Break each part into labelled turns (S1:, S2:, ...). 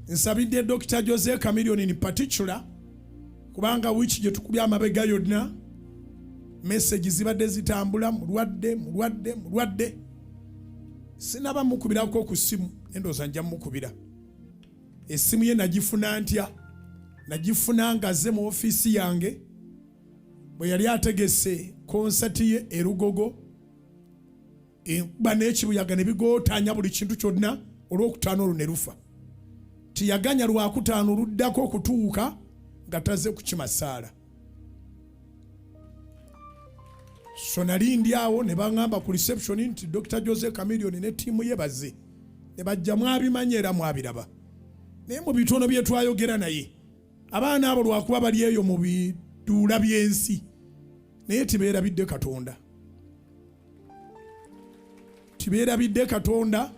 S1: Nsabidde Dr. Jose Chameleone in particular kubanga wiiki gye tukubye amabega yonna message zibadde zitambula mulwadde mulwadde mulwadde. Sinaba mukubirako ku ssimu, endowooza nja mukubira. Essimu ye nagifuna ntya? Nagifuna ng'azze mu ofiisi yange bwe yali ategese konsati ye e Lugogo. Enkuba n'ekibuyaga ne bigootanya buli kintu kyonna, olwokutaano olwo ne lufa. Tiyaganya lwakutaano oluddako okutuuka nga tazze kukima ssaala. So nali ndi awo ne baŋŋamba ku reception nti Dr. Jose Chameleone ne ttiimu ye bazze. Ne bajja, mwabimanya era mwabiraba. Naye mu bitono bye twayogera naye, abaana abo lwakuba bali eyo mu biduula by'ensi, naye tibeerabidde Katonda. Tibeerabidde Katonda.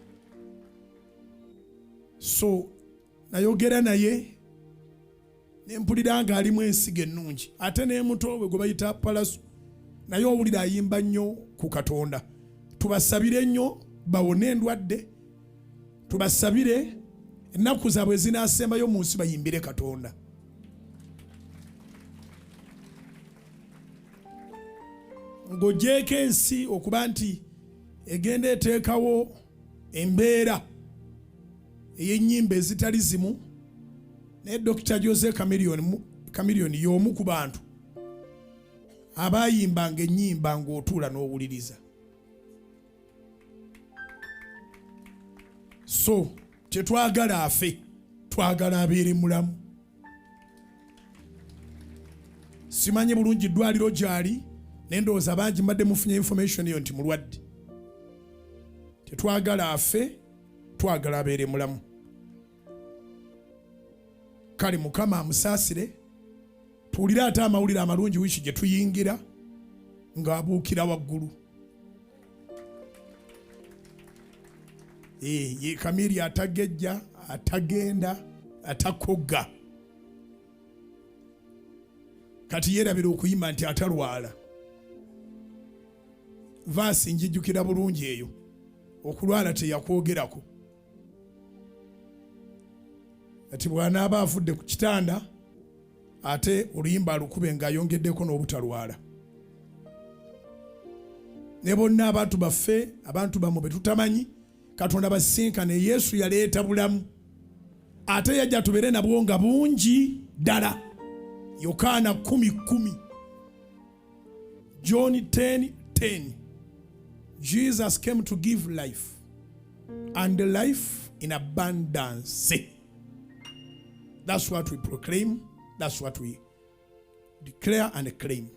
S1: So nayogera naye ne mpulira ng'alimu ensigo ennungi, ate n'emuto we gwe bayita Palaso naye owulira ayimba nnyo ku Katonda. Tubasabire nnyo bawone endwadde, tubasabire ennaku zaabwe ezinaasembayo mu nsi bayimbire Katonda. Ng'ogyeko ensi okuba nti egenda eteekawo embeera ey'ennyimba ezitali zimu, naye Dokita Jose Chameleone y'omu ku bantu abayimbanga ennyimba ng'otuula n'owuliriza. So tetwagala afe, twagala abeere mulamu. Simanyi bulungi ddwaliro gyali, naye ndowooza bangi mbadde mufunye information eyo nti mulwadde. Tetwagala afe, twagala abeere mulamu. Kale Mukama amusaasire, tuwulire ate amawulire amalungi wiiki gye tuyingira ng'abuukira waggulu. Ye Kamiri atagejja, atagenda, atakogga. Kati yeerabira okuyimba nti atalwala. Vaasi njijjukira bulungi eyo, okulwala teyakwogerako. Kati bw'anaaba avudde ku kitanda ate oluyimba alukube ng'ayongeddeko n'obutalwala. Ne bonna abantu baffe, abantu bammwe be tutamanyi, Katonda basisinkane. Yesu yaleeta bulamu, ate yajja tubeere nabwo nga bungi ddala. Yokaana 10:10, John 10:10. Jesus came to give life and life in abundance. That's what we proclaim, that's what we declare and claim.